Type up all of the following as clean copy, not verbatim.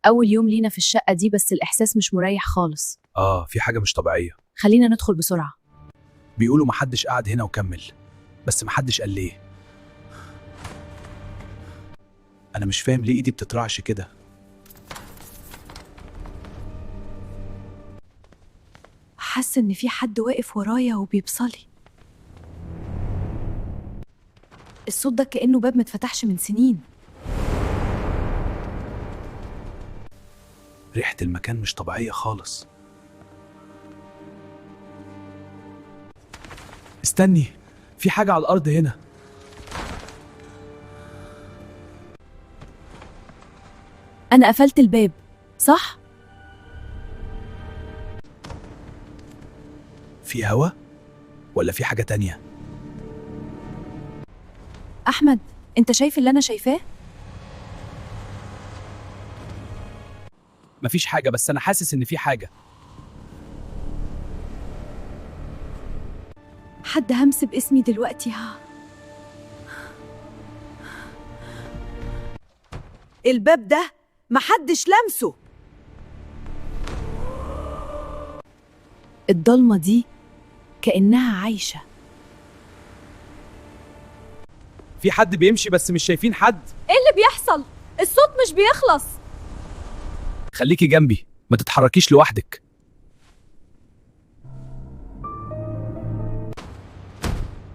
أول يوم لينا في الشقة دي، بس الإحساس مش مريح خالص. آه، في حاجة مش طبيعية. خلينا ندخل بسرعة. بيقولوا محدش قعد هنا وكمل، بس محدش قال ليه. أنا مش فاهم ليه إيدي بتترعش كده. حاسة إن في حد واقف ورايا وبيبصلي. الصوت ده كأنه باب متفتحش من سنين. ريحة المكان مش طبيعية خالص. استني، في حاجة على الأرض هنا. أنا قفلت الباب، صح؟ في هوا ولا في حاجة تانية؟ أحمد، أنت شايف اللي أنا شايفاه؟ مفيش حاجة، بس أنا حاسس إن في حاجة. حد همس باسمي دلوقتي. ها، الباب ده محدش لمسه. الضلمة دي كأنها عايشة. في حد بيمشي بس مش شايفين حد. إيه اللي بيحصل؟ الصوت مش بيخلص. خليكي جنبي، ما تتحركيش لوحدك.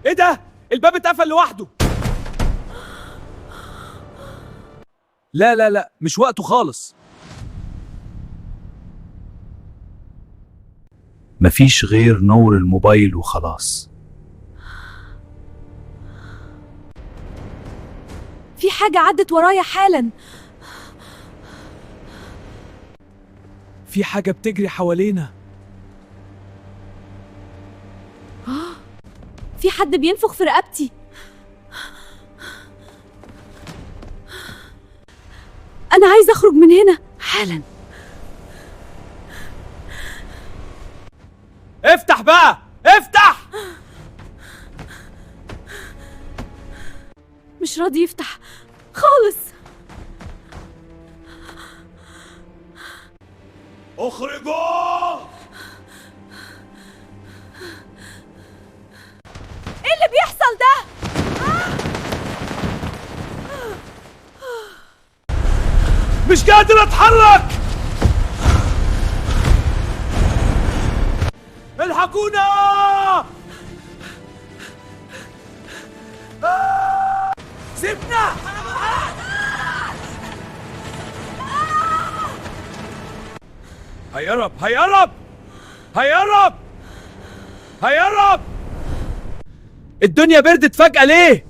ايه ده؟ الباب اتقفل لوحده. لا لا لا، مش وقته خالص. مفيش غير نور الموبايل وخلاص. في حاجة عدت ورايا حالا. في حاجة بتجري حوالينا. في حد بينفخ في رقبتي. أنا عايزة أخرج من هنا حالا. افتح بقى، افتح. مش راضي يفتح خالص. اخرجوا. إيه اللي بيحصل ده؟ مش قادر اتحرك. الحقونا. سيبنا. هيهرب هيهرب هيهرب هيهرب. الدنيا بردت فجأة ليه؟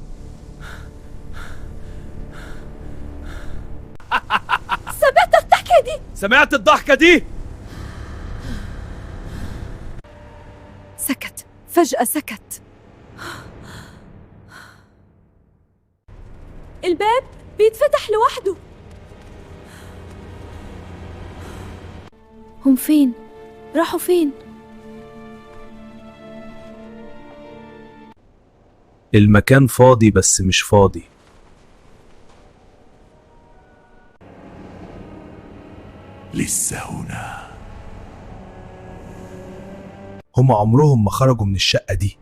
سمعت الضحكة دي؟ سمعت الضحكة دي؟ سكت فجأة، سكت. الباب بيتفتح لوحده. هم فين؟ راحوا فين؟ المكان فاضي بس مش فاضي. لسه هنا. هم عمرهم ما خرجوا من الشقة دي.